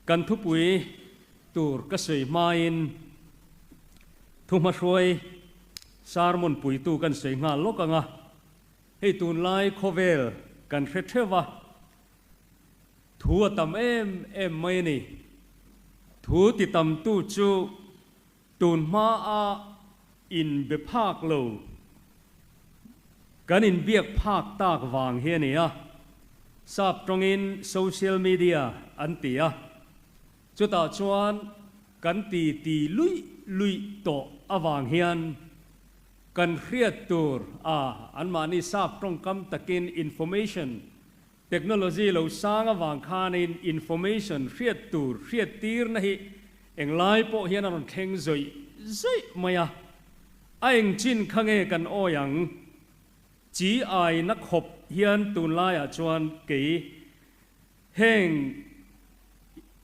Kan thupui tur ka sawi hmain thuhmahruai sermon puitu kan sawi nghal lawk ang a, hei tunlai khawvel kan hre theuh a, thu a tam em em mai a ni. Thu ti tamtu chu tun hmaa inbe phak lo, kan inbiak phak tak vang hi a ni a, sap tawngin social media an ti a, chutah chuan kan ti ti luih luih tawh avang hian kan hriat tur a anmahni sap tawngkam takin information Technology lo sang avang khanin information hriat tur hriat tirna hi englai pawh hian a rawn thleng zawih zawih mai a, a eng chin kha nge kan awi ang? Chi aina khawp hian tunlaiah chuan kei heng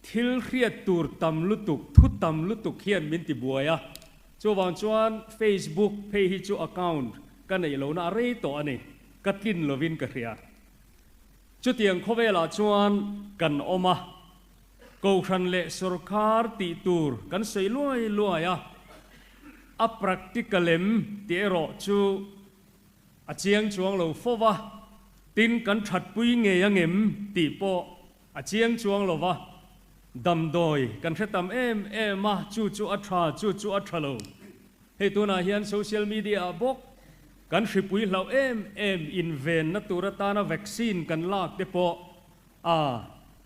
thil hriat tur tam lutuk, thu tam lutuk hian min ti buai a, chuvang chuan Facebook phei hi chu account ka neih lohna a rei tawh a ni, ka tlin lovin ka hria. Chutiang khawvelah chuan kan awm a, Kohhran leh sawrkar tih tur kan sawi luai luai a, a practical em tih erawh chu a chiang chuang lo fo va, tin kan thatpui ngei angem tih pawh a chiang chuang lo va, damdawi kan hre tam em em a, chu chu a tha, chu chu a tha lo. Hei tunah hian social media ah bawk kan hripui hlauh em em invenna tur atana vaccine kan lak te pawh a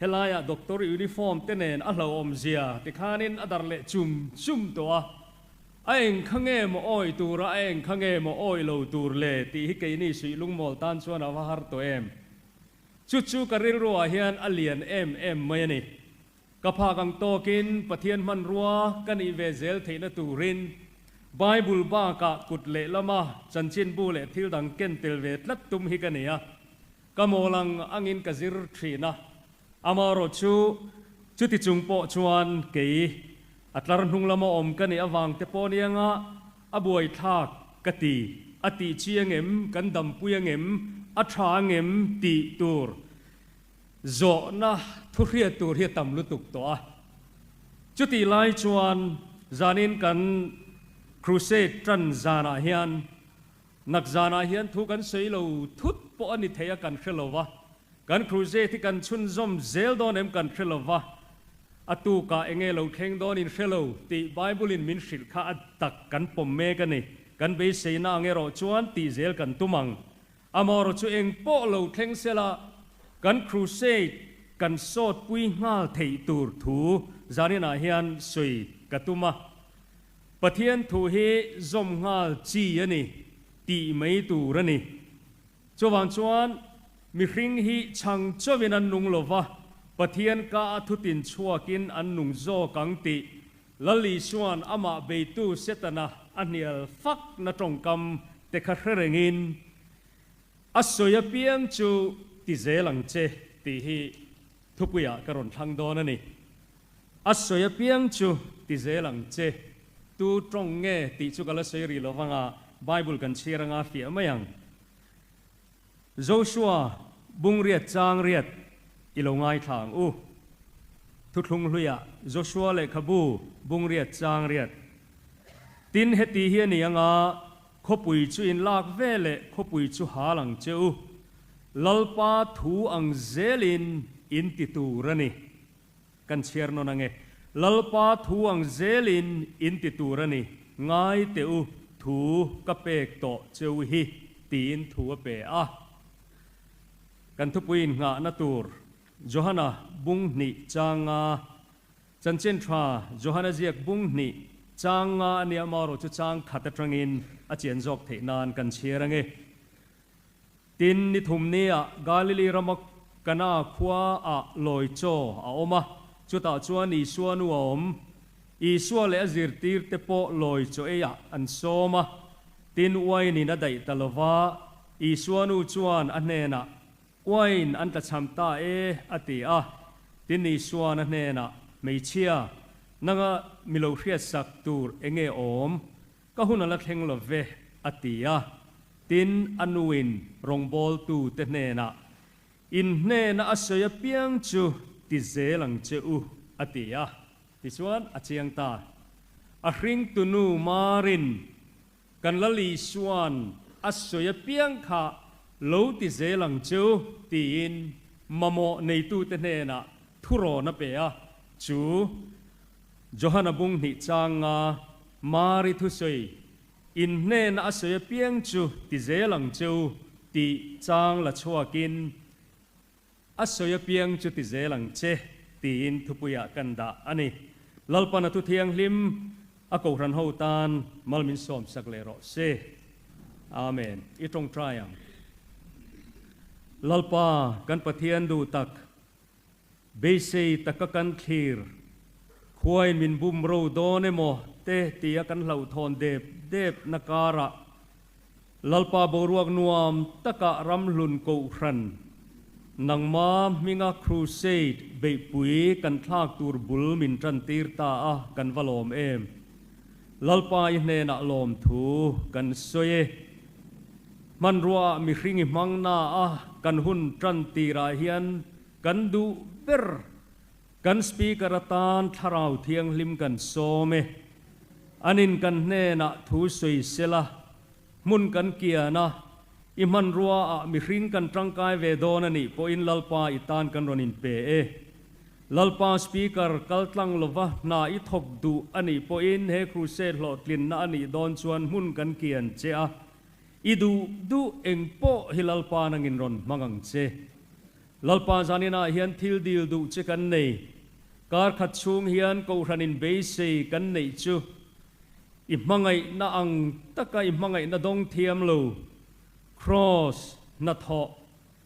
helaiah doctor uniform te nen a hlauhawm zia tikhanin a darh leh chum chum tawh a, a eng kha nge maw awi tura a eng kha nge maw awi lo tur le tih hi keini suih lungmawl tan chuan a va har tawh em. Chu chu ka rilruah hian a lian em em mai a ni. Ka phak ang tawkin Pathian hmanrua ka nih ve zel theihna turin Bible bakah kut lehlama chanchinbu leh thil dang ken tel ve tlat tum hi ka nei a, ka mawl ang angin ka zir thin a. Amaherawh chu chuti chung pawh chuan kei a tlar hnung lama awm ka nih avang te pawh nianga a buaithlak ka ti, a tih chi angem, kan dampui angem, a tha angem tih tur Zawhna thu hriat tur hi a tam lutuk tawh a. Chutih lai chuan zanin kan Crusade tan zanah hian nak zanah hian thu kan sawi lo thut pawh a ni thei a kan hre lo va, kan Crusade hi kan chhunzawm zel dawn em kan hre lo va, a tukah enge lo thleng dawn in hre lo tih Bible in min hrilh kha a tak kan pawm mek a ni. Kan beiseina ang erawh chuan tih zel kan tum ang. Amaherawh chu eng pawh lo thleng sela, kan crusade kan sawtpui nghal theih tur thu zaninah hian sawi ka tum a. Pathian thu hi zawm nghal chi a ni tih mai tur a ni. Chuvang chuan mihring hi chhang chauhin an nung lo va, Pathian ka a thutin chhuakin an nung zawk ang tih Lal Isua'n amah beitu Setana a hnial fakna tawngkam te kha hre rengin, A sawi apiang chu ti zel ang che tih hi thupuiah ka rawn thlang dawn a ni. A sawi apiang chu ti zel ang che, tu tawng nge tih chu ka la sawi rih lo vanga Bible kan chhiar anga fiah mai ang. Joshua bungriat chang riat i lo ngaithla ang u. Thuthlung hluiah Joshua lehkhabu bungriat chang riat. Tin, heti hi a ni anga, khawpui chu in lak ve leh khawpui chu hal ang che u. Lalpa thu ang zelin in ti tur a ni. Kan chhiar nawn ange. Lalpa thu ang zelin in ti tur a ni, ngai teh u, thu ka pek tawh che u hi, tiin thu a pe a. Kan thupui innghahna tur Johana bung hnih chang nga, Chanchin tha Johana ziak bung hnih chang nga a nia marawh chu chang khat atangin a chian zawk theih nan kan chhiar ange. Tin, ni thum nia Galili rama Kana khua ah lawi chaw a awm a, chutah chuan Isua nu a awm. Isua leh a zirtir te pawh lawi chaw ei ah an sawm a, tin uain in a daih ta lo va, Isua nu chuan a hnenah, Uain an tlachham ta e, a ti a. Tin, Isuan a hnenah, Hmeichhia, nanga mi lo hriatsak tur enge awm? Ka hun a la thleng lo ve, a ti a. Tin, a nuin rawngbawltute hnenah, In hnena a sawi apiang chu ti zel ang che u, a ti a. Tichuan, a chiang ta. A hringtunu Marin kan Lal Isua'n a sawi apiang kha lo ti zel ang chu tiin mamawh neitute hnenah thurawn a pe a, chu Johana bung hnih changa Mari thusawi in hnena a sawi apiang chu ti zel ang chu tih chang la chhuakin A sawi apiang chu ti zel ang che, tiin thupuiah kan dah a ni. Lalpan a thu thianghlim a kohhran ho tan mal min sawmsak leh rawh se. Amen. I tawngtai ang. Lalpa, kan Pathian duh tak, beisei taka kan thlir, khuain min bum ro dawn emaw te tia kan hlauhthawn dep dep na karah, Lalpa boruak nuam takah ramhlun kohhran, nangma hminga crusade beihpui kan thlak tur bul min tan tir ta a, kan va lawm em? Lalpa i hnenah lawmthu kan sawi e. Hmanruaah mihring i hmang na a, kan hun tan tirah hian kan duh ber Kan Speaker atan Thlarau Thianghlim kan sawm e. Anin kan hnenah thu sawi sela, hmun kan kian a, i hmanrua ah mihring kan tangkai ve dawn a nih pawhin Lalpa i tan kan rawn inpe e. Lalpa Speaker kal tlang lova hna i thawk duh a nih pawhin he crusade hlawhtlinna a nih dawn chuan hmun kan kian che a, i duh duh eng pawh hi Lalpa nangin rawn hmang ang che. Lalpa zaninah hian thil dil duh che kan nei. Kar khat chhung hian Kohhranin beisei kan neih chu i hmangaihna ang taka i hmangaihna dawng thiam lo, Kraws hnathawh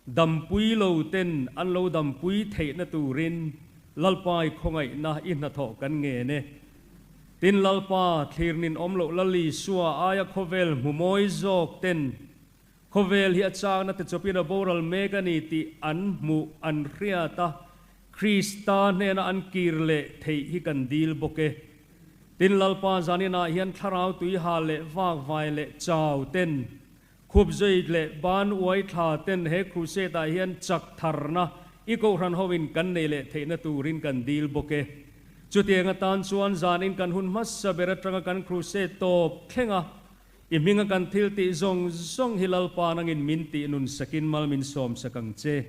dampui lo ten an lo dampui theihna turin Lalpa i khawngaihna i hnathawh kan ngen e. Tin Lalpa thlirnin awm loh Lal Isua aia khawvel hmu mawi zawk ten Khawvel hi a chakna te chawpin a boral mek a ni tih an hmuh an hriat a, Krista hnena an kir leh theih hi kan dil bawk e. Tin, Lalpa zaninah hian thlarau tuiha leh vakvai leh chau ten, khupzui leh ban uai thla ten he crusade ah hian chak tharna i kohhran hoin kan nei leh theihna turin kan dil bawk e. Chutiang atan chuan zanin kan hun hmasa ber atanga kan crusade tawp thleng a, I hminga kan thil tih zawng zawng hi Lalpa nangin min tih nun sakin mal min sawm sak ang che.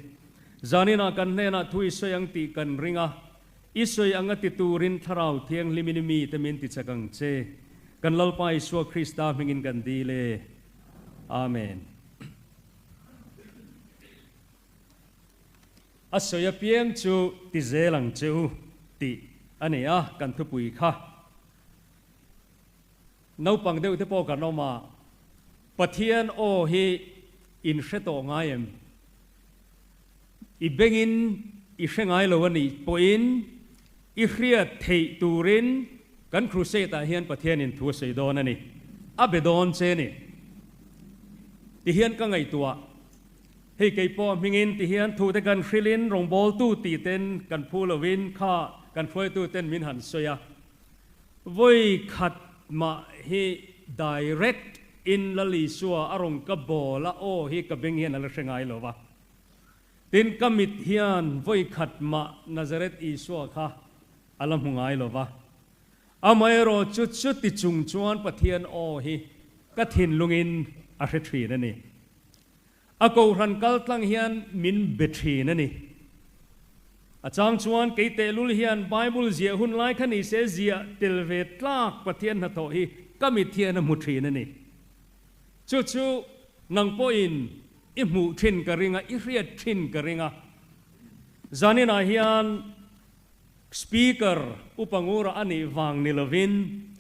Zaninah kan hnenah thu i sawi ang tih kan ring a, i sawi anga ti turin Thlarau Thianghlimin i mite min ti chak ang che. Kan Lalpa Isua Krista hmingin kan dil e. Amen. A sawi apiang chu ti zel ang che u tih a ni a, kan thupui kha. Naupang deuh te pawh kan awm a, Pathian aw hi in hre tawh ngai em? I bengin i hre ngai lo a nih pawhin i hriat theih turin kan crusade ah hian Pathianin thu a sawi dawn a ni. A be dawn che a ni. Tihian ka ngaihtuah, hei kei pawh hmingin tihian thu te kan hrilhin rawngbawltu tih ten kan phu lovin kha kan hruaitu ten min han sawi a. Vawi khat mah hi direct in Lal Isua a rawn ka bawl a aw hi ka beng hian a la hre ngai lo va. Tin, ka mit hian vawi khat mah Nazareth Isua kha a la hmu ngai lo va. Amaherawh chu chuti chung chuan Pathian aw hi ka thinlungin a hre thin a ni. A kohhran kal tlang hian min be thin a ni. A chang chuan kei tehlul hian Bible ziah hun lai kha ni se ziah tel ve tlak Pathian hnathawh hi ka mit hian a hmu thin a ni. Chu chu nang pawhin i hmuh thin ka ring a, i hriat thin ka ring a. Zaninah hian Speaker Upa Ngura a nih vang ni lovin,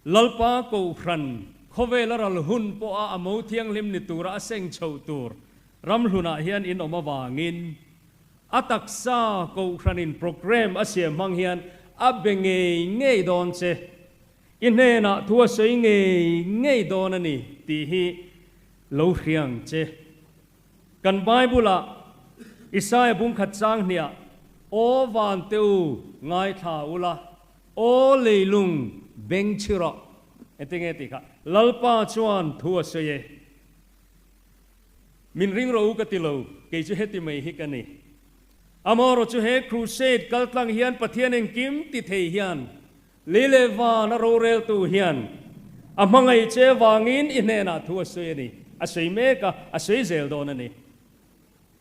Lalpa Kohhran khawvel a ral hun pawha a mo thianghlim ni tura a seng chhoh tur ramhlunah hian in awm avangin a taksa Kohhranin programme a siam hmang hian a be ngei ngei dawn che. I hnenah thu a sawi ngei ngei dawn a ni tih hi lo hria ang che. Kan Bible-ah Isaia bungkhat chang hniah, Aw vante u, ngaithla ula, Aw leilung beng chhi rawh. Engtin nge tih kha? Lalpa chuan thu a sawi e. Min ring rawh u ka ti lo, kei chu heti mai hi ka ni. Amaherawhchu he crusade kaltlang hian Pathian engkim ti thei hian lei leh van a roreltu hian a hmangaih che vangin i hnenah thu a sawi a ni. A sawi mek a, a sawi zel dawn a ni.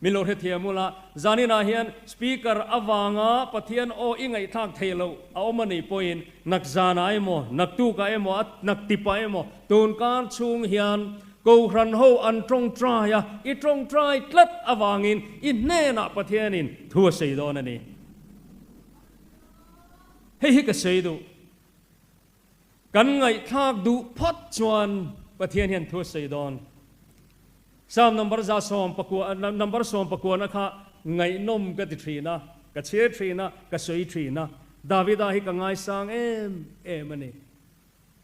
Min lo hrethiam ula, zaninah hian speaker avanga Pathian aw i ngaihthlak theih loh a awm a nih pawhin nak zanah emaw, naktukah emaw, a naktipah emaw tunkar chhung hian Kohhran ho an tawngtai a, i tawngtai tlat avangin i hnenah Pathianin thu a sawi dawn a ni. Hei hi ka sawi duh. Kan ngaihthlak duh phawt chuan Pathian hian thu a sawi dawn. Psalm number 110, number 19 kha ngaihnawm ka ti thin a, ka chhiar thin a, ka sawi thin a. Davida hi ka ngaisang em em a ni.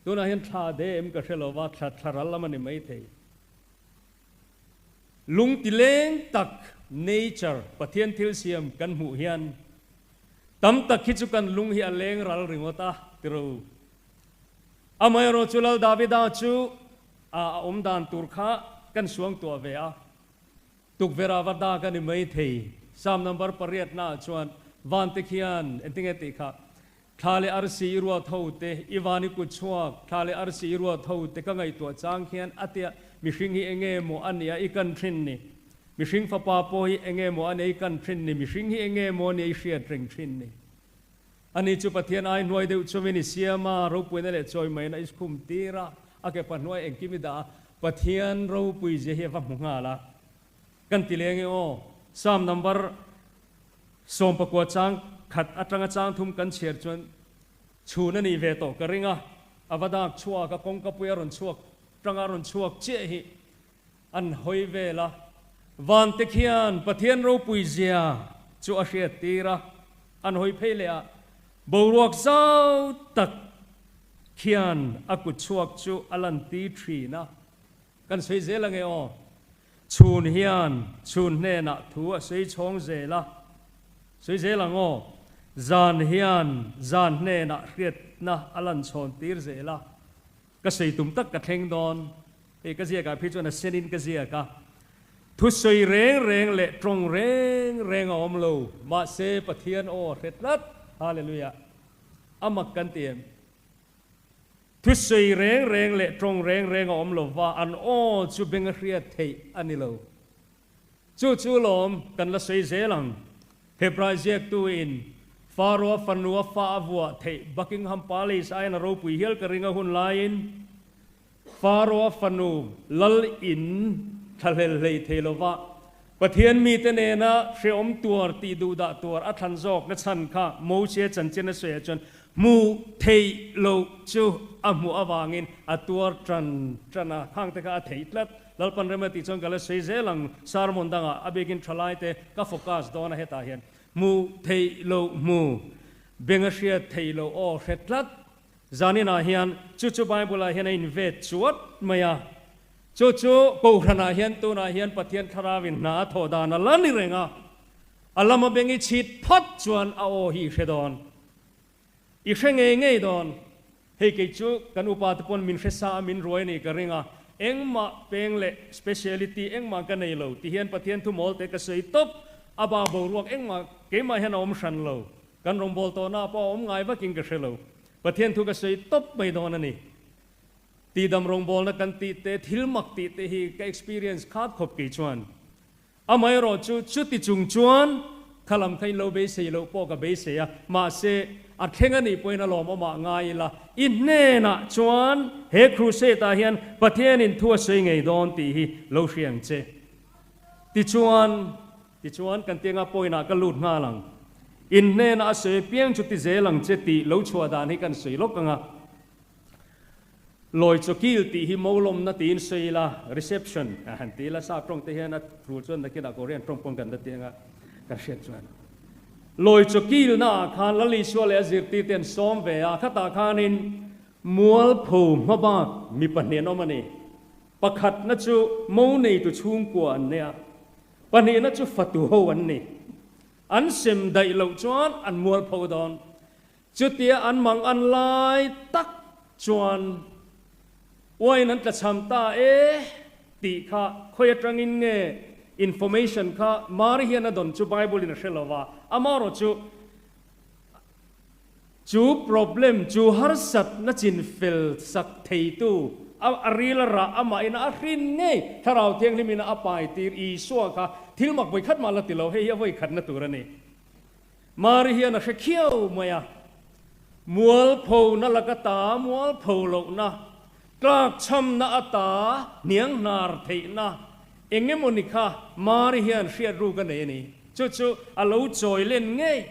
Tunah hian thla de em ka hre lo va, thla thla ral lam a ni maithei. Lung ti leng tak nature, Pathian thil siam kan hmuh hian tam tak hi chu kan lung hi a leng ral ringawt a, ti ro. Amaherawh chu Lal Davida chu a awm dan tur kha kan suang tuah ve a. Tukverh ah va dak a ni maithei. Psalm number pariat naah chuan vante khian engtinge tih kha Thla leh arsi i ruat ho te, i van i kut chhuak, thla leh arsi i ruat ho te ka ngaihtuah chang hian a tia mihring hi enge maw a nia i kan thin ni? Mihring fapa pawh hi enge maw a nia i kan thin ni? Mihring hi enge maw a nia i hriat reng thin ni? Ani chu Pathian ai hnuai deuh chungin i siam a, ropuina leh chawimaina i khum tir a, a ke pahnuai engkim i dah a, Pathian ropui zia hi a va hmu nghal a. Kan ti leng e aw. Psalm number 19 chang khat atanga chang thum kan chhiar chuan chhun a nih ve tawh ka ring a, a va dak chhuak a, kawngkapui a rawn chhuak tanga a rawn chhuak chiah hi an hawi vel a, vante khian Pathian ropui zia chu a hriat tir a, an hawi phei leh a, boruak zau tak khian a kut chhuak chu a lan tir thin a. Kan sawi zel ange aw. Chhun hian chhun hnenah thu a sawi chhawng zel a, sawi zel ang aw. Zan hian zan hnenah hriatna a lan chhawn tir zel a. Ka sawi tum tak ka thleng dawn. Hei ka ziakah phei chuan a senin ka ziak a. Thu sawi reng reng leh tawng reng reng a awm lo. Mahse Pathian aw a hre tlat. Hallelujah. A mak kan ti em? Thusawi reng reng leh tawng reng reng a awm lo va, an aw chu beng a hriat theih a ni lo. Chu chu lawm kan la sawi zel ang. Hebrai ziaktuin Pharaoh-a fanua fa a vuah theih Buckingham Palace aiin a ropui hial ka ring a hun laiin Pharaoh-a fanu lal in thlahlel hlei thei lo va, Pathian mite nena hrehawm tuar tih duhdah tuar a thlan zawkna chhan kha Mosia chanchin a sawiah chuan Hmuh theih loh chu a hmuh avangin a tuar tan tan a, khang te kha a theih tlat. Lalpan rem a tih chuan ka la sawi zel ang, sermon dangah a biakin thalai te ka focus dawn a hetah hian. Hmuh theih loh hmu, beng a hriat theih loh aw hre tlat. Zaninah hian chu chu Bible ah hian a invet chuat mai a, chu chu Kohhranah hian tunah hian Pathian Thlarauin hna a thawh dan a la ni reng a, a lama beng i chhit phawt chuan a aw hi i hre dawn. I hre ngei ngei dawn. Hei kei chu kan upa te pawn min hre sa a min ruai a nih ka ring a, engmah peng leh speciality engmah ka nei lo ti hian Pathian thu mawl te ka sawi tawp, a ba boruak engmah keimah hian a awm hran lo, kan rawngbâwl tawhna ah pawh a awm ngai vakin ka hre lo, Pathian thu ka sawi tawp mai dawn a ni. Tihdam rawngbâwlna kan tih te, thil mak tih te hi ka experience khat khawp kei chuan. Amaherawh chu chuti chung chuan kha lam kha in lo beisei loh pawh ka beisei a, mahse a thleng a nih pawhin a lawmawmah ngai ila, i hnenah chuan he crusade ah hian Pathianin thu a sawi ngei dawn tih hi lo hria ang che. Tichuan, tichuan kan tianga point ah ka lut nghal ang. In hnenah a sawi apiang chu ti zel ang che tih lo chhuah dan hi kan sawi lawk ang a. Lawi chawkil tih hi molawmna tiin sawi ila, reception a han ti ila, sap tawng te hian a thu chuan nakinah Korean tawng pawn kan la ti anga kan hriat chuan. Lawi chawkilna ah khan Lal Isua leh a zirtirte an sawm ve a, khatah khanin mualpho hmabak mi pahnih an awm a ni. Pakhatna chu mo neitu chhungkua an nia, pahnihna chu fatu ho an ni. An sem daih loh chuan an mualpho dawn. Chutia an mang an lai tak chuan uain an tlachham ta e tih kha khawi atangin nge Information kha Mari hian a dawn chu Bible in a hre lo va, amaherawhchu chu problem, chu harsatna chinfel sak theitu, a ril a rah amahin a hrin ngei Thlarau Thianghlim in a pai tir Isua kha thil mak vawikhat mah la ti lo, hei hi a vawikhatna tur a ni. Mari hian a hre khiau mai a, mualphona laka ta mualpho lohna, tlakchhamna ata hnianghnar theihna eng emawni kha Mari hian hriat ruk a nei a ni. Chu chu a lo chawi len ngei.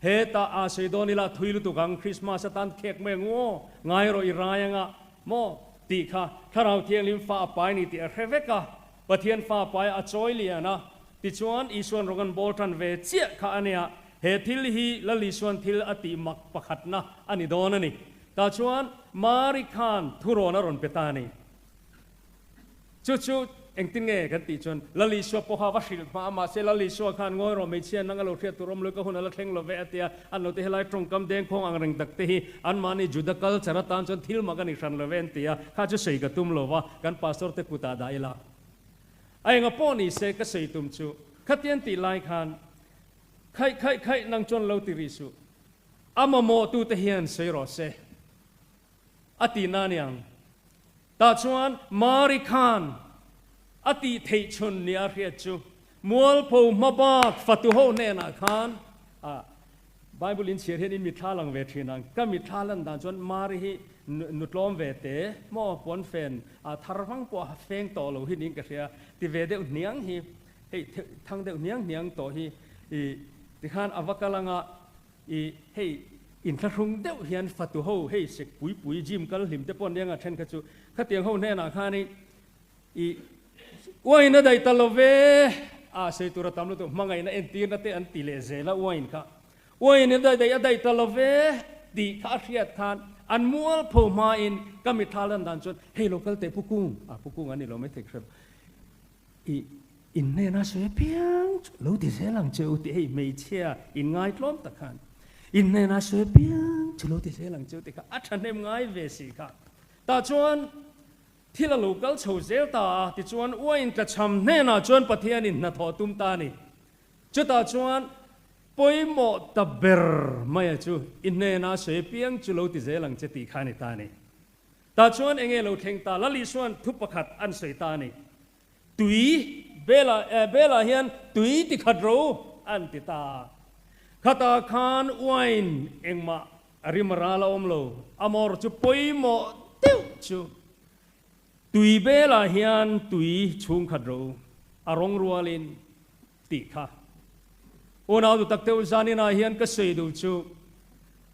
Hetah a sawi dawn ila thui lutuk ang, Krismas atan khek mai ang u aw, ngai rawh i rai anga maw tih kha Thlarau Thianghlim fa a pai ni tih a hre vek a, Pathian fa pai a chawi lian a, tichuan Isuan rawng an bawl tan ve chiah kha a nia, he thil hi Lal Isuan thil a tih mak pakhatna a ni dawn a ni. Tah chuan Mari khan thurawn a rawn pe ta a ni. Chu chu engtin nge kan tih chuan Lal Isua pawha va hrilh hma a, mahse Lal Isua khan ngawi rawh hmeichhia nang a lo hriat tur awm lo i ka hun a la thleng lo ve a tia, an lo ti helai tawngkam dengkhawng ang reng tak te hi anmahni Juda culture atan chuan thil mak a ni hran lo ve an ti a, kha chu sawi ka tum lo va, kan pastor te kutah dah ila. A enga pawh ni se ka sawi tum chu khatian tih lai khan khaih khaih khaih nang chuan lo ti rih suh, a mamawh tute hian sawi rawh se a ti na aniang. Tah chuan Mari khan a tih theih chhun nia hriat chu mualpho hmabak fatu ho hnenah khan a Bible in chhiar hian in mitthla lang ve thin ang. Ka mitthla lan dan chuan Mari hi nutlawm ve te maw puanfen a thar vang pawh a feng tawh lo hi niin ka hria. Ti ve deuh hniang hi hei thang deuh hniang hniang tawh hi i tikhan a va kal anga I hei inthlahrung deuh hian fatu ho hei sek pui pui gym kal hlim te pawh an eng a then kha chu khatiang ho hnenah khan i i uain a daih ta lo ve a sei tur a tam lutuk hmangaihna entirna te an ti leh zel a uain kha uain a daih daih a daih ta lo ve tih kha a hriat khan an mualpho hmain ka mitthla lan dan chuan hei lo kal teh pu kung a pu kung an ni lo mai thei ka hre lo I in hnena sawi apiang chu lo ti zel ang che u tih hei hmeichhia in ngaitlawm tak khan in hnena sawi apiang chu lo ti zel ang che u tih kha a thahnem ngai ve si kha. Tah chuan thil a lo kal chho zel ta a, tichuan uain tlachham hnenah chuan Pathianin hnathawh tum ta a ni. Chutah chuan pawimawh ta ber maia chu i hnena sawi apiang chu lo ti zel ang che tih kha a ni ta a ni. Tah chuan enge lo thleng ta? Lal Isua'n thu pakhat an sawi ta a ni. Tui Bela, eh, Bela hian tui ti khat ro an ti ta. Khatah khan wine engmah a rim a ral a awm lo. A mawr chu pawimawh deuh chu. Tui Bela hian tui chhung khat ro a rawng rualin tih kha. Unau duh tak deuh zaninah hian ka sawi duh chu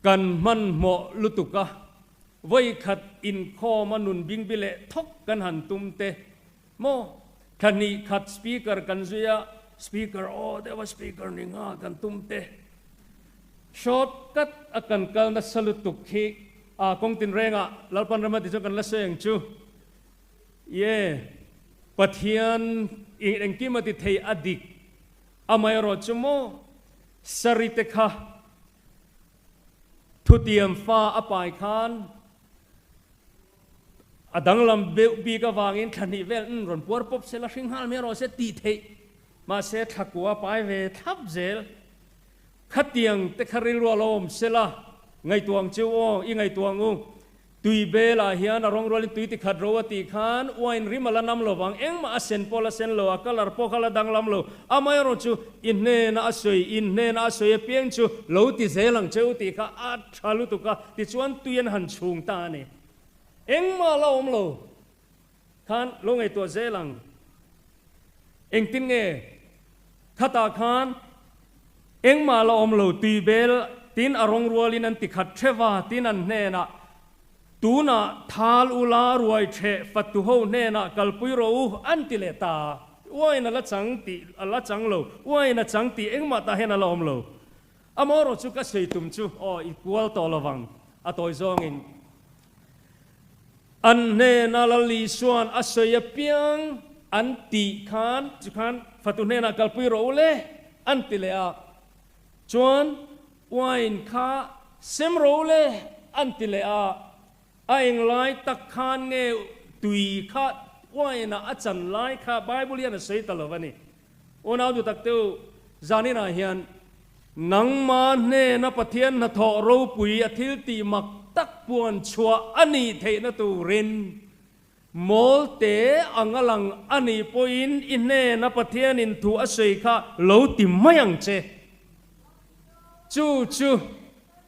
kan hmanhmawh lutuk a, vawikhat inkhawm a nun bingbi leh thawk kan han tum te maw? Thla hnih khat speaker kan zui a, speaker aw deuh a speaker ni nga kan tum te. Short cut a kan kal nasa lutuk hi a kawng tinrengah Lalpan rama ti chuan kan la sawi ang chu. Ye, Pathian i engkim a ti thei a dik amaherawh chu maw Sari te kha thutiam fa a pai khan a danglam deuh bik avangin thla hnih vel umm rawn puar pawp sela hring nghal mai rawh se tih theih mahse thla kua pai ve thlap zel khatiang te kha rilru a lo awm sela ngaihtuah ang cheu aw i ngaihtuah ang u. Tui belah hian a rawng rualin tui ti khat ro a tih khan wine rim a la nam lo vang, engmah a sen pawh la sen lo, a colour pawh kha la danglam lo, amaherawh chu i hnena a sawi, in hnena a sawi apiang chu lo ti zel ang che u tih kha a tha lutuk a, tichuan tui an han chhung ta a ni. Engmah la awm lo khan lo ngaihtuah zel ang. Engtin nge khatah khan engmah la awm lo tui bel tin a rawng rualin an ti khat theuh a, tin an hnenah, Tunah thal ula ruai theh fatu ho hnenah kalpui rawh u an ti leh ta. Uain a la chang tih a la chang lo, uain a chang tih engmah tah hian a la awm lo. Amaherawh chu ka sawi tum chu aw i kual tawh lovang a tawi zawngin. An hnena Lal Isua'n a sawi apiang an tih khan chu khan fatu hnenah kalpui rawh u le an ti leh a, chuan wine kha sem rawh u le an ti leh a, a englai tak khan nge tui kha wine-ah a chan lai kha Bible hian a sawi ta lo a ni. Unau duh tak te u, zaninah hian nangma hnena Pathian hnathawh ropui a thil tih mak tak puan chhuah a nih theihna turin mawl te ang a lang a nih pawhin i hnena Pathianin thu a sawi kha lo ti mai ang che. Chu chu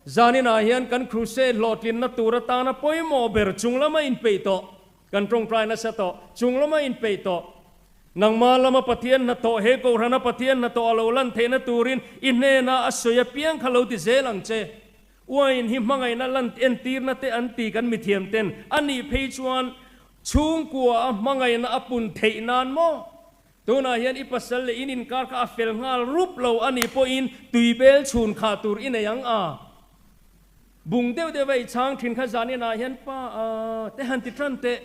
zaninah hian kan crusade hlawhtlinna tur atana pawimawh ber chung lama inpeih tawh. Kan tawngtai nasa tawh, chung lama inpeih tawh. Nangmah lama Pathian hnathawh, he Kohhrana Pathian hnathawh a lo lan theihna turin i hnena a sawi apiang kha lo ti zel ang che. Uain hi hmangaihna lan entirna te an ti kan mithiam ten, a nih phei chuan chhungkua a hmangaihna a pun theih nan maw? Tunah hian i pasal leh in inkar kha a fel nghal rup lo a nih pawhin tuibel chhun khah tur i nei ang a. Bung deuh deuh a i chhang thin kha zan inah hian pa a te han ti tan teh.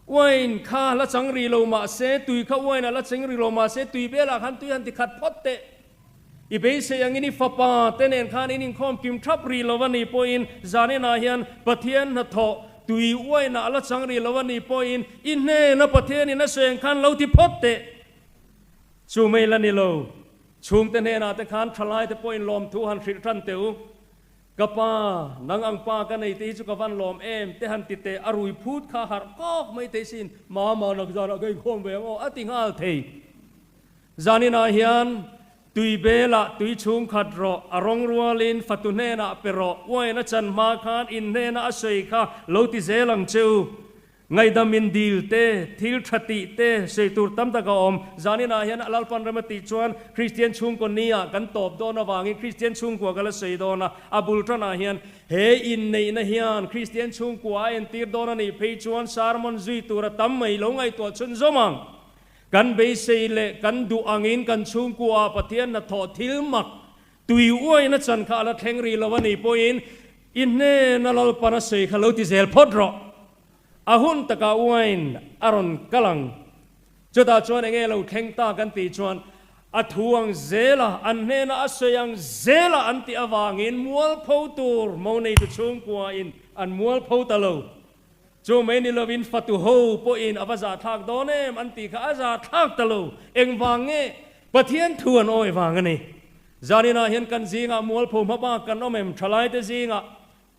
Uain kha la chang rih lo mah se, tui kha uain a la cheng rih lo mah se, tui belah khan tui han ti khat phawt teh. I beisei angin i fapa te nen khan in inkhawm kim thap rih lo a nih pawhin zan inah hian Pathian hnathawh tui uainah a la chang rih lo a nih pawhin i hnena Pathianin a sawi ang khan lo ti phawt teh. Chu mai la ni lo. Chhungte hnenah te khan thalaite pawhin lawmthu han hrilh tan teh u. Ka pa, nang ang pa ka nei te hi chu ka van lawm em te han ti teh, a rui phut kha harh kawk mai thei sin, mama nak zanah ka inkhawm ve ang aw a ti nghal thei. Zaninah hian tui belah tui chhung khat rawh, a rawng rualin fatu hnenah pe rawh, uain a chan hma khan in hnena a sawi kha lo ti zel ang che u. Ngaihdam in dil te, thil tha tih te, sawi tur tam tak a awm. Zaninah hian a Lalpan rem a tih chuan Kristian chhungkaw nia kan tawp dawn avangin Kristian chhungkua ka la sawi dawn a. A bul tanah hian he inneihna hian Kristian chhungkua a entir dawn a nih phei chuan sermon zui tur a tam mai lo ngaihtuah chhunzawm ang. Kan beisei leh kan duh angin kan chhungkuaah Pathian hnathawh thil mak tui uaina chan kha a la thleng rih lo a nih pawhin i hnena Lalpan a sawi kha lo ti zel phawt rawh. A hun takah uain a rawn kal ang. Chutah chuan enge lo thleng ta kan tih chuan a thu ang zela an hnena a sawi ang zela an tih avangin mualpho tur mo neitu chhungkuain an mualpho ta lo. Chu mai ni lovin fatu ho pawhin a va zahthlak dawn em an tih kha a zahthlak ta lo. Engvang nge? Pathian thu an awi vang a ni. Zaninah hian kan zingah mualpho hma bak kan awm em? Thalaite zingah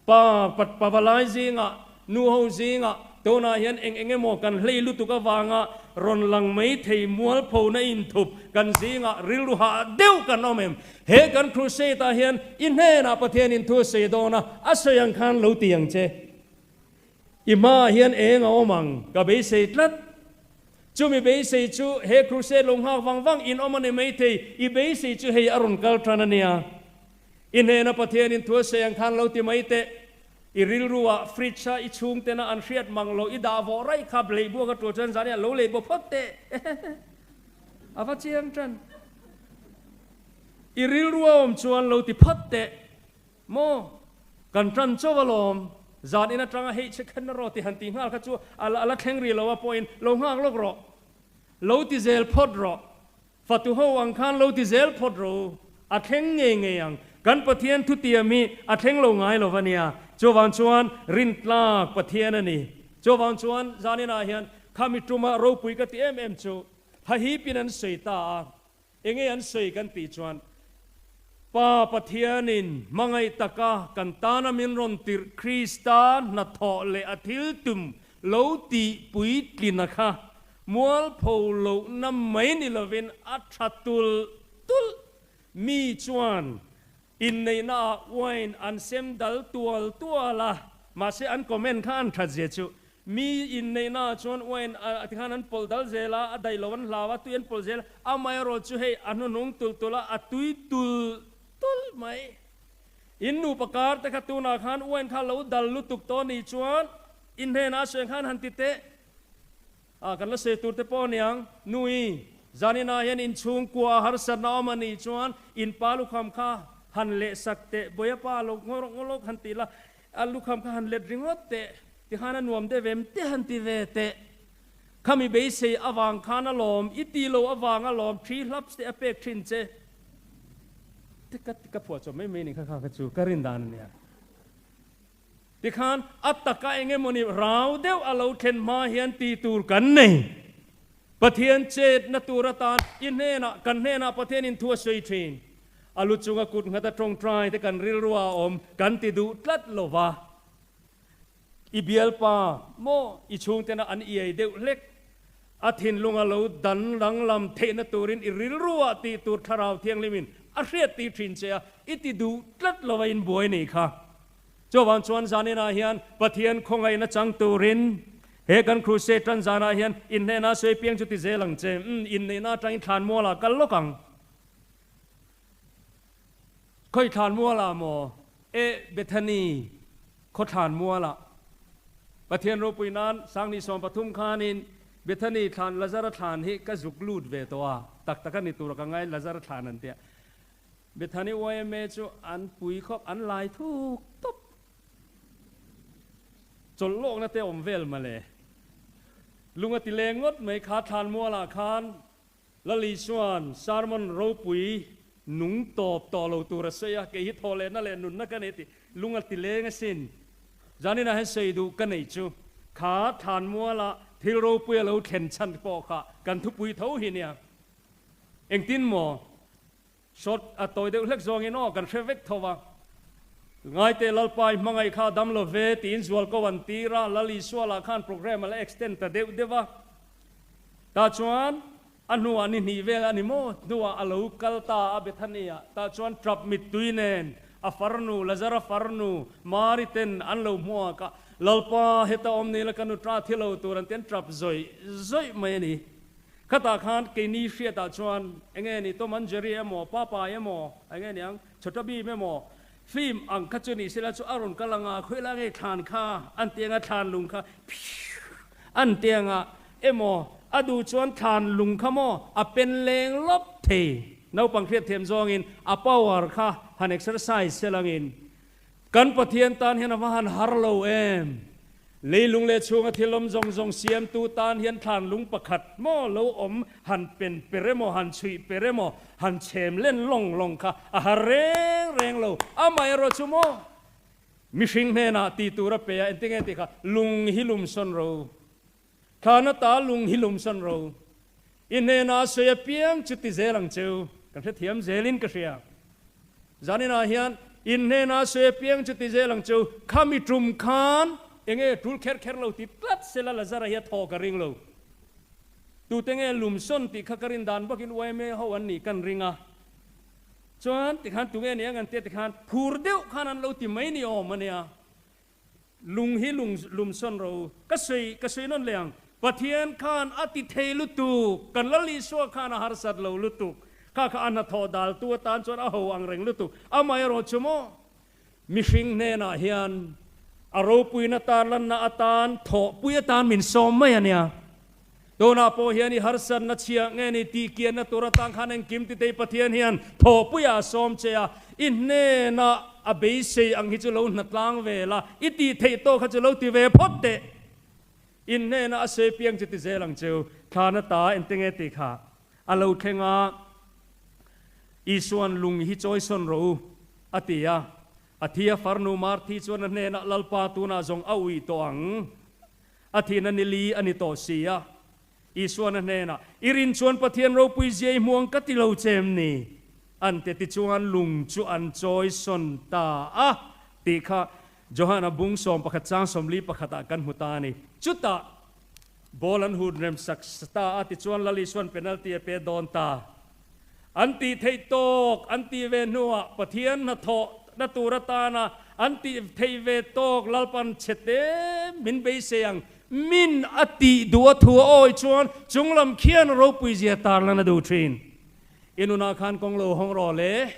Pa, pavalai zingah, nu ho zingah, tunah hian eng eng emaw kan hlei lutuk avanga rawn lang mai thei mualphona inthup kan zingah rilru hah deuh kan awm em? He kan crusade ah hian i hnenah Pathianin thu a sawi dawn a, a sawi ang khan lo ti ang che. I hmaah hian eng a awm ang? Ka beisei tlat. Chumi beisei chu he crusade lo nghak vang vang in awm a ni maithei, i beisei chu hei a rawn kal tan a nia. I hnena Pathianin thu a sawi ang khan lo ti mai teh. I rilruah fridge a i chhungtena an hriat mang lo i dah vawh raih kha bleih buak a tul chuan zan hian lo lei baw phawt teh. A va chiang tan. I rilru a awm chuan lo ti phawt teh. Maw? Kan tan chauh alawm. Zan in atanga hei che khen rawh ti han ti nghal kha chu a la thleng rih lo a pawhin lo nghak lawk rawh. Lo ti zel phawt rawh. Fatu ho ang khan lo ti zel phawt rawh u, a thleng ngei ngei ang. Kan Pathian thutiam hi a thleng lo ngai lo va nia. Chuvang chuan rintlak Pathian a ni. Chuvang chuan zaninah hian khami tuma ropui ka ti em em chu hahipin an sawi ta a. Enge an sawi kan tih chuan Pa Pathianin hmangaih taka kan tana min rawn tirh Krista hnathawh leh a thil tum lo tih puitlina kha Mualpho lohna mai ni lovin a tha tulh tulh. Mi chuan inneihnaah wine an sem dal tual tual a, mahse an comment kha an that zia chu. Mi inneihnaah chuan wine a tikhan an pawlh dal zel a, a daih lo an hlau a, tui an pawlh zel a, amaherawh chu hei a hnuhnung tulh tulh a, a tui tulh tulh mai. In nupa kar te kha tunah khan wine kha lo dal lutuk tawh nih chuan in hnenah a sawi ang khan han ti teh. A, kan la sawi tur te pawh a niang. Nui, zaninah hian inchhungkua a harsatna awm a nih chuan in pa lukham kha han leh sak teh, Bawia pa lo ngaw rawh ngaw lawk han ti la, a lukham kha han let ringawt teh, tikhan a nuam deuh em te han ti ve teh. Khami beisei avang khan a lawm, i ti lo avang a lawm, thi hlaps te a pek thin che. Te ka ka phuah chawp mai mai ni kha kha kha chu ka rin dan a nia. Tikhan a taka eng emawni rau deuh a lo thlen hma hian tih tur kan nei. Pathian chetna tur atan i hnenah, kan hnenah Pathianin thu a sawi thin. A lu chunga kut nghat a tawngtai te kan rilrua a awm kan ti duh tlat lo va. I bialpa maw i chhungtena an iai deuh hlek. A thinlunga lo dan danglam theihna turin i rilrua tih tur Thlarau Thianghlimin a hriat tih thin che a, i ti duh tlat lo va inbuai nei kha. Chuvang chuan zaninah hian Pathian khawngaihna chang turin he kan crusade tan zanah hian inhnehna sawi piang chu ti zel ang che. Umm, inneihna atangin thlanmualah kal lawk ang. Khawi thlanmualah maw? E, Bethany khaw thlanmualah. Pathian ropui nan Sangni 13 khanin Bethany thlan Lazara thlan hi ka zuk lut ve tawh a, tak tak a ni tura ka ngai Lazara thlan an tia. Bethany yma chu an pui khawp an lai thuk tawp. Chawlh lawkna te awm vel mawle. Lung a ti leng ngawt mai kha thlanmualah khan Lali chuan sermon ropui nung tawp tawh lo tur a sawi a, kei hi thaw lehna leh nunna ka nei tih lung a ti leng asin. Zaninah hian sawi duh ka nei chu kha thlanmualah thil ropui a lo thlen chhan pawh kha kan thupui tho hi nia. Engtin maw? Short a tawi deuh hlek zawngin aw kan hre vek tho a. Ngaite Lalpa i hmangaih kha a dam lo ve tiin zualko an tir a, Lal Isua lah khan program a la extend ta deuh deuh a. Tah chuan a hnuah ni hnih vel a ni maw hnuah a lo kal ta a Bethany ah. Tah chuan trap mittui nen a farnu Lazara farnu Mari ten an lo hmuak a, Lalpa heta awm ni la ka nutra thi lo tur an ti an trap zawih zawih mai a ni. Khatah khan keini hriatah chuan enge ni Tom and Jerry emaw, Popeye emaw, enge ni ang, Chhota Bheem emaw film ang kha chu ni sela chu a rawn kal anga khawilai nge thlan kha an ti anga thlan lung kha phiuh an ti anga emaw a duh chuan thlan lung kha maw a pen leng lawp thei naupang hriat thiam zawngin a power kha han exercise selangin Kan Pathian tan hian a va han har lo em? Leilung leh chhunga thil awm zawng zawng siamtu tan hian thlanlung pakhat maw lo awm han pen per emaw, han chhuih per emaw, han chhem len lawng lawng kha a har reng reng lo. Amaherawh chu maw mihring hnenah tih tur a pe a, engtin nge tih kha lung hi lum sawn ro, thlan ata lung hi lum sawn ro, i hnenah a sawi apiang chu ti zel ang cheu, kan hrethiam zelin ka hria. Zaninah hian in hnenah sawi apiang chu ti zel ang chu, khami tum khan enge tul kher kher lo ti tlat sela Lazara hi a thaw ka ring lo. Tute nge lumsawn tih kha ka rin dan bakin yma ho an nih kan ring a. Chuan tikhan tunge ni ang an tia tikhan phur deuh khan an lo ti mai ni awm a nia. Lung hi lung lumsawn rawh u. Ka sawi ka sawi nawn leh ang. Pathian khan a ti thei lutuk. Kan Lal Isua khan a harsat lo lutuk. Kha kha a hnathawh daltu atan chuan a ho ang reng lutuk. Amaherawh chu maw? Mihring hnenah hian a ropuina tarlanna atan thawhpui atan min sawm mai a nia. Tunah pawh hian i harsatna chhia nge ni tih kianna tur atang khan engkim ti tei Pathian hian thawhpuiah a sawm che a, i hnenah a beisei ang hi chu lo hnatlang ve la, i tih theih tawk kha chu lo ti ve phawt teh. In hnenah a sawi piang chu ti zel ang cheu, thlana ta ente nge tih kha a lo thleng a, Isua'n lung hi chawisawn rawh u, a ti a. A thi a farnu Marthi chuan a hnenah Lalpa tunah zawng a ui tawh ang. A thihna ni li a ni tawh si a. Isuan a hnenah, I rin chuan Pathian ropui zia i hmu ang ka ti lo che em ni? An ti tichuan lung chu an chawi sawn ta a tih kha Johana bung 11 chang 41 ah kan hmu ta a ni. Chutah ball an hun rem sak ta a tichuan Lal Isuan penalty a pe dawn ta. An tih theih tawk an tih ve hnuah Pathian hnathawh na tur atana an tih theih ve tawk Lalpan chhe te min beisei ang min a tih duh a thu a awi chuan chunglam khian ropui zia tarlan a duh thin. I nunah khan kawng lo hawng rawh le.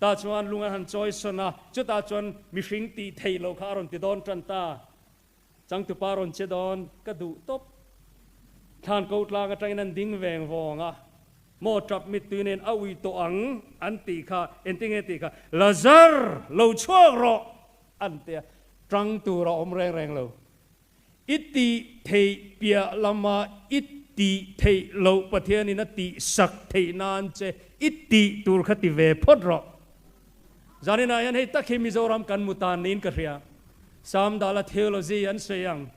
Tah chuan lung an han chawi sawn a, chutah chuan mihring tih theih loh kha a rawn ti dawn tan ta. Changtupa rawn che dawn ka duh tawp. Thlan ko tlang atangin an ding veng vawng a, Maw tap mittui nen a ui tawh ang an tih kha, engtinge tih kha, Lazar, lo chhuak rawh! an ti a, tang tur a awm reng reng lo. I tih theih piah lama i tih theih loh Pathianin a tih sak theih nan che i tih tur kha ti ve phawt rawh. Zaninah hian hei tak hi Mizoram kan mu tan niin ka hria. Samdala theology an sawi ang.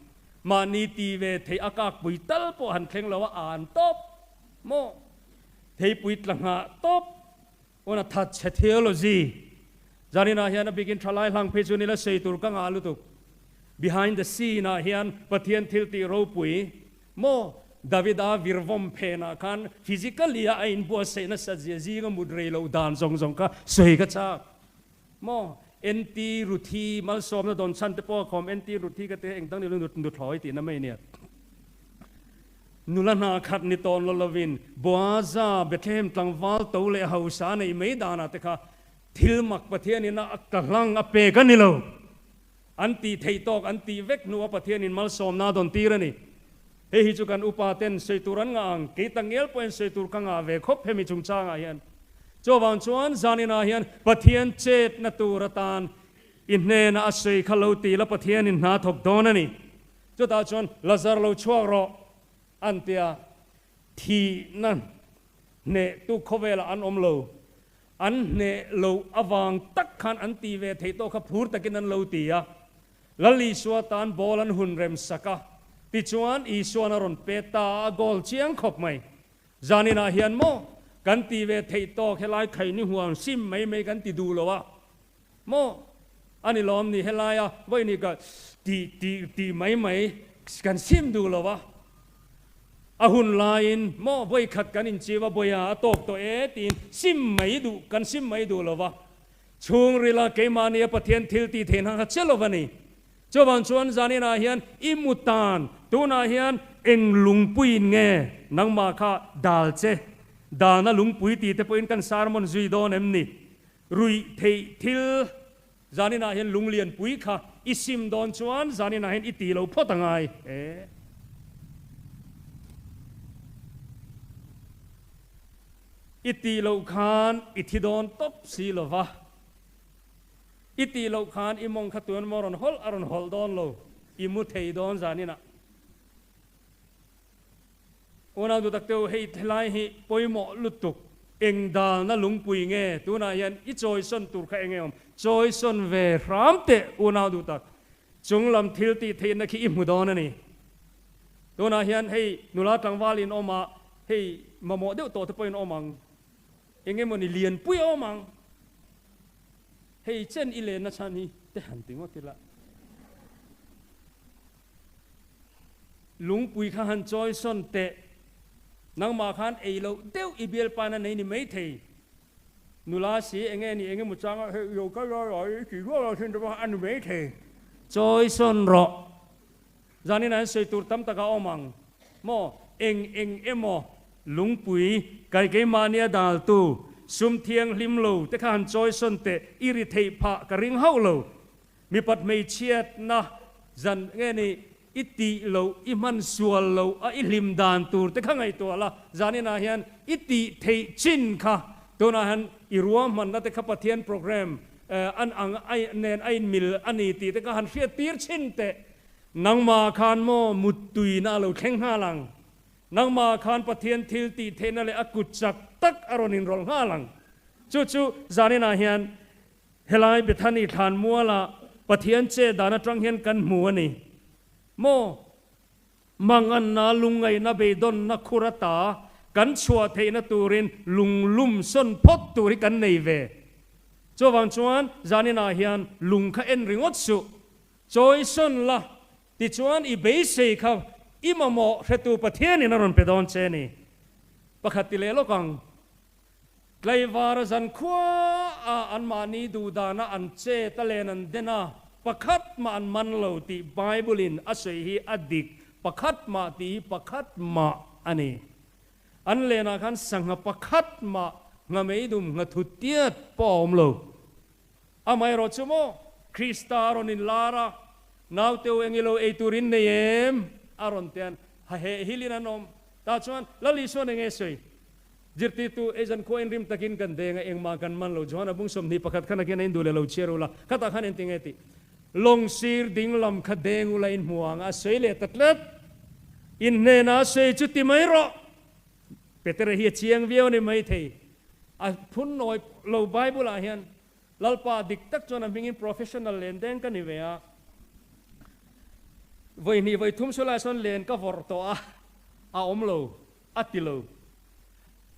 Mahni ti ve thei a kakpui tal pawh han thleng lo a an tawp maw? Theipui tla nghah tawp pawn a that chhe theology. Zaninah hian a bikin thalai hlang phei chu nila sei tur ka ngah lutuk. Behind the scene ah hian Pathian thil tih ropui maw? Davida virvawm phenah khan physically a a inbuatsaih nasat zia zinga mut rei loh dan zawng zawng kha sawi ka chak. Maw? NT Ruthi malsawmna dawn chhan te pawh a khawm NT Ruthi ka te engdang ni lo nuthlawi tihna mai nia. Nula hna khat ni tawn lo lovin Boaza Bethlehem tlangval to leh hausa neih mai danah te kha thil mak Pathianin a ka hlang a pek a ni lo. An tih theih tawk an tih vek hnua Pathianin malsawmna a dawn tir a ni. Hei hi chu kan upa ten sawi tur an ngah ang, kei tak ngial pawhin sawi tur ka ngah ve khawp hemi chungchangah hian. Chuvang chuan zaninah hian Pathian chetna tur atan i hnenah a sawi kha lo ti la Pathianin hna thawk dawn a ni. Chutah chuan Lazar lo chhuak rawh an tia thihna hnehtu khawvelah an awm lo. An hneh loh avang tak khan an ti ve theih tawh kha phur takin an lo ti a. Lal Isua tan ball an hun rem sak a, tichuan Isuan a rawn pe ta a, goal chiang khawp mai. Zaninah hian maw kan ti ve theih tawk helai khaini huam sim mai mai kan ti duh lo a maw? A ni lawm ni helaia vawiin ka ti ti ti mai mai kan sim duh lo a. A hun laiin maw vawikhat kan inchiu a, Bawiha a tawk tawh e tiin sim mai duh kan sim mai duh lo va. Chhungrila keimahnia Pathian thil tih theih hna kha che lo va ni. Chuvang chuan zaninah hian i mu tan, tunah hian eng lungpuiin nge nangmah kha dal che? Dalna lungpui tih te pawhin kan sermon zui dawn em ni? Ruih theih thil zaninah hian lunglianpui kha i sim dawn chuan zaninah hian i ti lo phawt a ngai e. I tih loh khan i thi dawn tawp si lo va, i tih loh khan i mawng kha tuan maw rawn hawlh a rawn hawlh dawn lo, i mu thei dawn zaninah. Unau duh tak teu, hei helai hi pawimawh lutuk, eng dalna lungpui nge tunah hian i chawisawn tur kha eng nge awm? Chawisawn ve hram teh unau duh tak, chunglam thil tih theihna khi i hmu dawn a ni. Tunah hian hei nula tlangval in awm a, hei mamawh deuh tawh te pawhin awm ang, eng emawni lianpui a awm ang, hei chen i lenna chhan hi te han ti ngawt ila. Lungpui kha han chawi sawn teh, nangmah khan ei loh deuh i bialpain a nei ni maithei, Nula si enge ni enge maw changa hei lo ka la la i tih rual a thin te pawh a ni maithei. Chawi sawn rawh. Zanin ah hian sawi tur tam tak a awm ang maw? Eng eng emaw lungpui kai keimahnia daltu sum thianghlim lo te kha han chawi sawn teh i ri theih phah ka ring hauh lo. Mipat hmeichhiatna zan nge ni i tih loh, i hman sual loh a i hlim dan tur te kha ngaihtuah la, zaninah hian i tih theih chin kha tunah hian i ruahmanna te kha Pathian program an ang nen a inmil a ni tih te kha han hriat tir chhin teh. Nangmah khan maw muttuina a lo thleng nghal ang. Nangmah khan Pathian thil tih theihna leh a kut chak tak a rawn inrawlh nghal ang. Chu chu zaninah hian Helai Bethany thlan mualah Pathian che dan atang hian kan hmu a ni maw? Manganna, lungngaihna, beidawnna khur ata kan chhuah theihna turin lunglum sawn phawt tur hi kan nei ve. Chuvang chuan zaninah hian lung kha en ringawt suh, chawi sawn la, tichuan i beisei kha i mamawh hretu Pathianin a rawn pe dawn che a ni. Pakhat ti leh lawk ang. Tlaivara zan khuaah anmahni duhdana an chet a len an den a, pakhat mah an man lo tih Bible-in a sawi hi a dik, pakhat mah tih hi pakhat mah a ni. An lenah khan sangha pakhat mah nghameidum nghathu tiat pawh a awm lo. Amaherawh chu maw, Krista a rawn inlar a, Naute u eng ilo ei tur in nei em? a rawn tian haheh hilin an awm. Tah chuan Lal Isuan eng nge sawi? Zirtirtu, Ei zan khua inrim takin kan deng a, engmah kan man lo. Johana bung 21 khan akin a induh leh lo chhiar ula, khatah khan engti nge tih? Lawng sir ding lam kha deng ula in hmu ang a sawi leh ta tlat. In hnenah a sawi chu ti mai rawh. Petera hi a chiang viau a ni maithei. A phun nawi lo Bible ah hian Lalpa dik tak chuan a hmingin professional len deng ka ni ve a. Vawi hnih vawi thum sawi lai sawn len ka vawrh tawh a, a awm lo, a ti lo.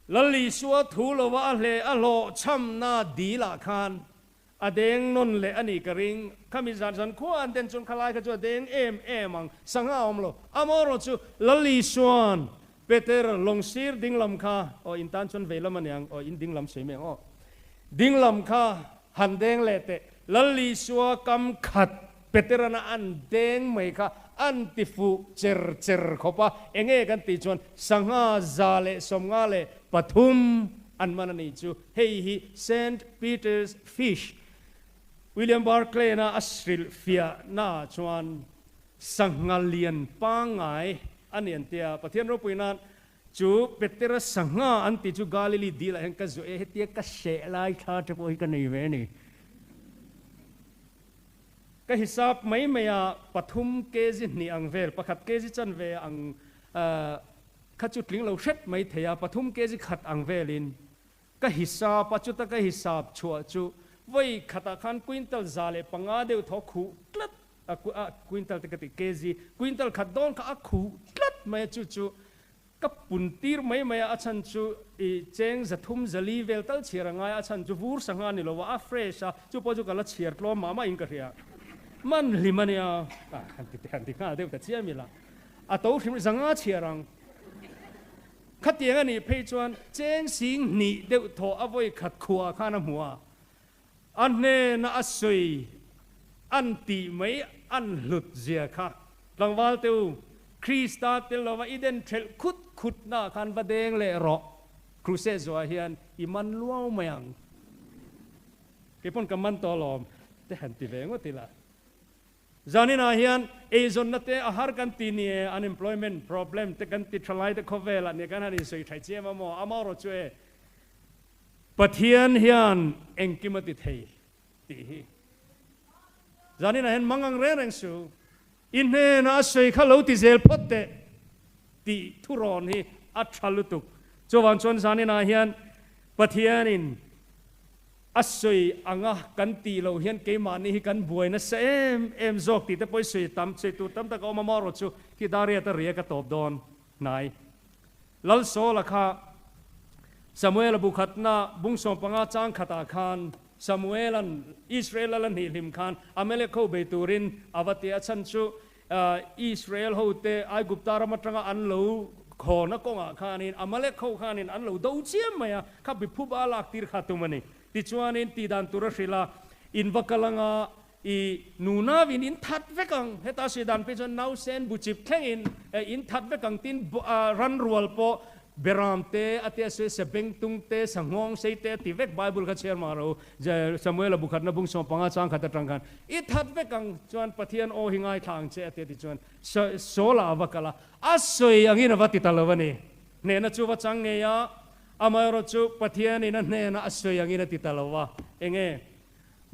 Lal Isua thu lova a hle a hlawhchhamna dilah khan a deng nawn leh a nih ka ring. Khami zan zan khua an den chuan khalai kha chu a deng em em ang, sangha a awm lo. Amaherawh chu Lal Isua'n Peter lawngsir dinglam kha, aw in tan chuan veilam a niang, aw in dinglam sawi mai ang aw, dinglam kha han deng leh teh, Lal Isua kam khat Peterana an deng mai kha an ti fuh cher cher khawp a, enge kan tih chuan sangha 153 an man a nih chu, hei hi Saint Peter's Fish, William Barclay-na a hrilh fiahnaah chuan sangha lian pangngai a ni an tia, Pathian ropui nan chu Petera sangha an tih chu Galili dil ah hian ka zuah e, hetia ka seh lai thla te pawh hi ka nei ve a ni. Ka hisap mai mai a, pathum kg hnih ang vel, pakhat kg chanve ang kha chu tling lo hret mai thei a, pathum kg khat ang velin ka hisap a, chuta ka hisap chhuah chu vawi khatah khan quintal 105 deuh thaw khuh tlat a, quintal te ka ti kg, quintal khat dawn kha a khuh tlat mai a, chu chu Ka pun tir mai mai a, a chhan chu i cheng 300 400 vel tal chhiar a ngai a, a chhan chu vur sangha ni lo a, a fresh a, chu pawh chu ka la chhiar tlawm mah mah in ka hria. Man hlim a nia, a han ti han ti nghal deuh ta chiam ila, a to hrim 500 chhiar ang. Khatiang a nih phei chuan cheng 2000 deuh thawh a vawi khat khuah khan a hmu a, A hnena a sawi an tih mai an hlut zia kha. Tlangval te u, Krista tel lova i den thelh khut khut na khan va deng leh rawh. Crusade zawhah hian i man luau mai ang. Kei pawn ka man tawh alawm te han ti ve ngawt ila. Zaninah hian eizawnna te a har kan ti ni e, unemployment problem te kan ti tha lai te khawvelah nia kan han insawi thaih chiam a maw? Amaherawh chu e, Pathian hian engkim a ti thei tih hi zaninah hian mang ang reng reng su, i hnenah a sawi kha lo ti zel phawt teh tih thurawn hi a tha lutuk. Chuvang chuan zaninah hian Pathianin a sawi anga kan tih loh hian keimahni hi kan buai nasa em em zawk tih te pawh i sawi tam, sawi tur tam tak a awm a, marawh chu khi Dariat a ria ka tawp dawn hnai. Lalsawla kha Samuela bu khatna bung 15 chang khatah khan Samuela'n Israel lal a hnih hlim khan Amalek ho bei turin a va ti a, chhan chu Israel hote Aigupta ram atanga an lo khawna kawngah khanin Amalek ho khanin an lo do chiam mai a, kha biphup a lak tir kha tum a ni. Tichuanin tihdan tur a hrilh a, in va kal anga I nunavin in that vek ang, heta sawi dan phei chuan nausen bu chip thlengin in that vek ang tin ran rual pawh beram te a tia sawi sa bengtung te sa nghawng sei te a ti vek Bible kha chhiar mah ro Samuela bu khatna bung 15 chang khat atang khan i that vek ang chuan Pathian aw hi ngaithla ang che a tia ti chuan Saula a va kal a, a sawi angin a va ti ta lo a ni. Hnehna chu va chang ngei a, amaherawhchu Pathianin a hnena a sawi angin a ti ta lo a, enge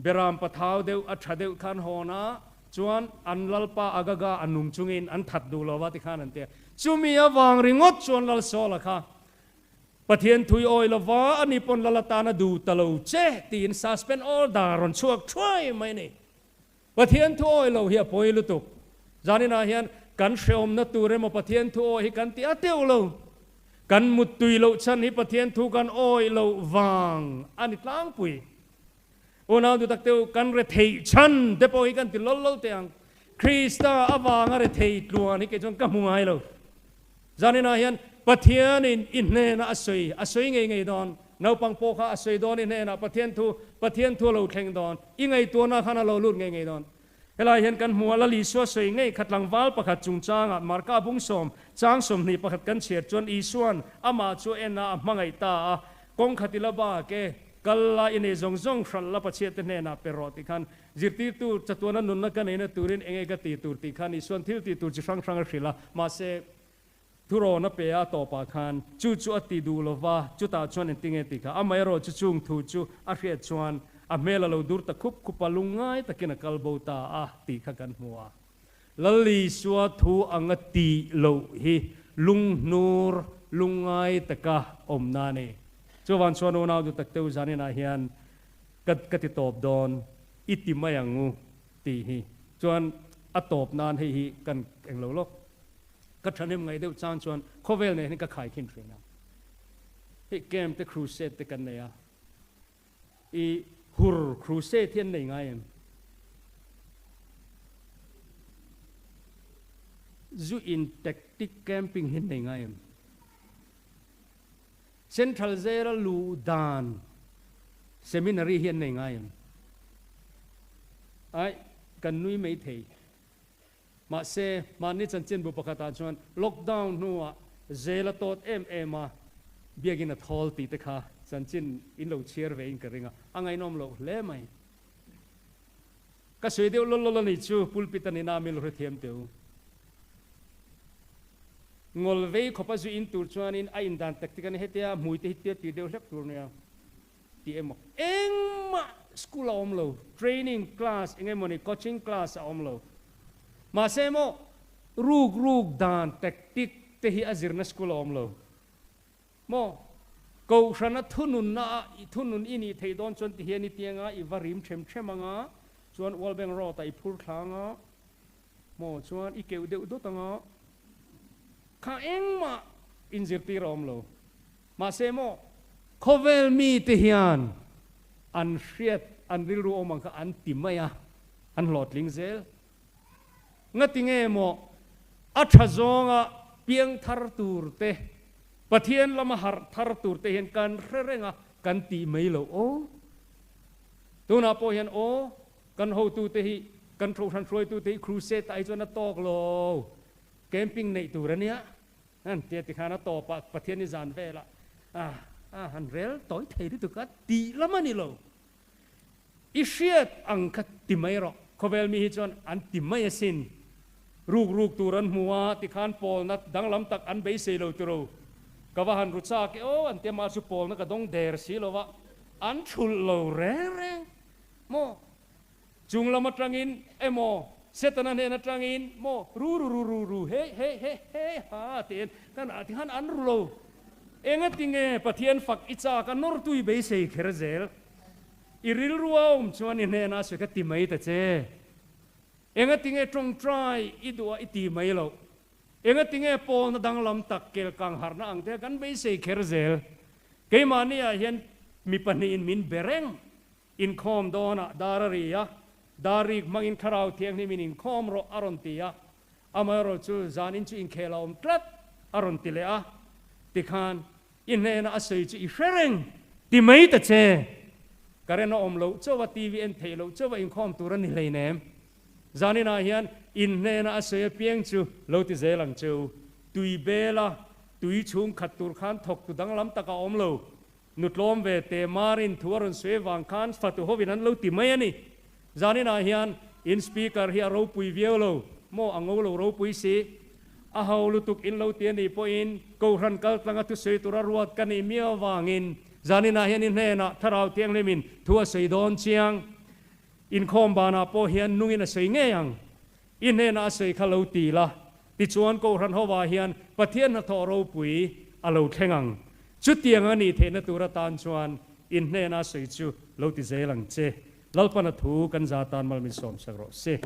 Beram pathau deuh a tha deuh khan hawn a, chuan an lalpa Agaga a nung chungin an that duh lo va ti khan an ti a. Chumi avang ringawt chuan Lal Sawla kha Pathian thui awi lo va, ani pawn lal atan a duh ta lo che tiin suspend order rawn chhuak thuai mai a ni. Pathian thu awi lo hi a pawi lutuk. Zaninah hian kan hreawmna tur emaw Pathian thu awi hi kan ti a teuh lo. Kan muttui loh chhan hi Pathian thu kan awi loh vang a ni tlangpui. Unau duh tak te u, kan retheih chhan te pawh hi kan ti lawl lawl teh ang. Krista avanga rethei tluan hi kei chuan ka hmu ngai lo. Zaninah hian Pathianin i hnenah a sawi, a sawi ngei ngei dawn. Naupang pawh kha a sawi dawn i hnenah Pathian thu, Pathian thu a lo thleng dawn. I ngaihtuahna khan a lo lut ngei ngei dawn. Helai hian kan hmu a, Lal Isua sawi ngei kha tlangval pakhat chungchangah Marka bung sawm, chang 21 kan chhiar chuan Isua'n amah chu a en a, a hmangaih ta a, kawng khat i la bak e, kal la i nei zawng zawng hralh la Pathiante hnenah pe rawh tih khan zirtirtu chatuana nunna ka neina turin enge ka ti tur tih khan Isua'n thil tih tur chi hrang hrang a hrilh a, mahse thurawn a pe a tawpah khan chu chu a ti duh lova, chutah chuan engtinge tih kha amaherawh chu chung thu chu a hriat chuan a hmel a lo dur ta khup khup a, lungngai takin a kal bo ta a tih kha kan hmu a. Lal Isua thu anga tih loh hi lunghnur lungngai taka awmna a ni. Chuvang chuan unau duh tak teu zaninah hian ka ka ti tawp dawn, i ti mai ang u tih hi chuan. a tawp nan hei hi kan englo lawk. Ka thahnem ngaih deuh chang chuan khawvel nen hian ka khaikhin thin a. Hei camp te crusade te kan nei a. I hur crusade hi an nei ngai em? Zu in tactic camping hi an nei ngai em? Central Jail-a luh dan seminary hi an nei ngai em? Aih, kan nui mai thei. Mahse, mahni chanchinbu pakhatah chuan lockdown hnuah jail a tawt em em a, biakin a thawl tih te kha chanchin in lo chhiar ve in ka ring a, a ngaihnawm loh hle mai. Ka sawi deuh lawl lawl a ni chu pulpit a nina mi lo hrethiam teh u. Ngawl vei khawpa zu in tur chuanin a indan tactic a ni hetia hmui te hi tir tir deuh hlek tur nia tih emaw engmah school a awm lo, training class eng emawni coaching class a awm lo. Mahse maw ruk ruk dan tactic te hi a zirna school a awm lo. Maw Kohhrana thununna a i thunun i nih theih dawn chuan tihian i tianga i va rim them them anga chuan World Bank road ah i phur thla anga Maw chuan i keuh deuh dawt anga kha engmah inzirtir a awm lo. Mahse maw khawvel mite hian an hriat an rilru awm ang kha an ti mai a, an hlawhtling zel. Ngati nge maw a tha zawnga piang thar tur te, Pathian lama harh thar tur te hian kan hre reng a, kan tih mai lo aw. Tunah pawh hian aw Kan hotute hi, kan Kohhran hruaitute hi crusade ah hi chuan a tawk lo, camping neih tur a nia, an tia tikhan a tawpah Pathian i zan velah ah ah han rel tawi thei lutuk a tih lam a ni lo. I hriat ang kha ti mai rawh, khawvel mi hi chuan an ti mai asin. Ruk ruk tur an hmu a tikhan pawlna danglam tak an beisei lo tiro. Ka va han ru chak e aw an tia mah chu pawlna ka dawng der si lo va, an thulh lo reng reng. Maw? Chung lam atangin emaw, Setana hnen atangin maw, ru ru ru ru ru he he he he ha tiin kan ah tikhan an ru lo. Engatinge Pathian fak i chak a nawrtui beisei kher zel? I rilru a awm chuan i hnenah sawi ka ti mai ta che. Engatinge tawngtai i duh a i ti mai loh? Engatinge pawlna danglam tak kelkang harhna ang te kan beisei kher zel? Keimahni ah hian mi pahnihin min be reng. Inkhawm dawnah dar a ri a, dar rik hmangin Thlarau Thianghlim in inkhawm rawh a rawn ti a, amaherawh chu zanin chu inkhel a awm tlat a rawn ti leh a, tikhan i hnena a sawi chu i hre reng ti mai ta che, current a awm loh chauh a, TV en theih loh chauh a inkhawm tur a ni hleinem, zaninah hian in hnena a sawi apiang chu lo ti zel ang cheu, tui bela tui chhung khat tur khan thawktu danglam tak a awm lo. Nutlawm ve te Marin thu a rawn sawi avang khan fatu hovin an lo ti mai a ni. Zaninah hian in speaker hi a ropui viau lo maw a ngo lo ropui si. A ho lutuk in lo ti a nih pawhin Kohhran kaltlanga thusawi tura ruat ka nih miau avangin zaninah hian i hnenah Thlarau Thianghlimin thu a sawi dawn chiang. Inkhawm banah pawh hian nungin a sawi ngei ang. I hnenah a sawi kha lo ti la, tichuan Kohhran hovah hian Pathian hnathawh ropui a lo thleng ang. Chutiang a nih theihna tur atan chuan in hnena a sawi chu lo ti zel ang che. Lalpana thu kan za tan mal min sawmsak rawh se.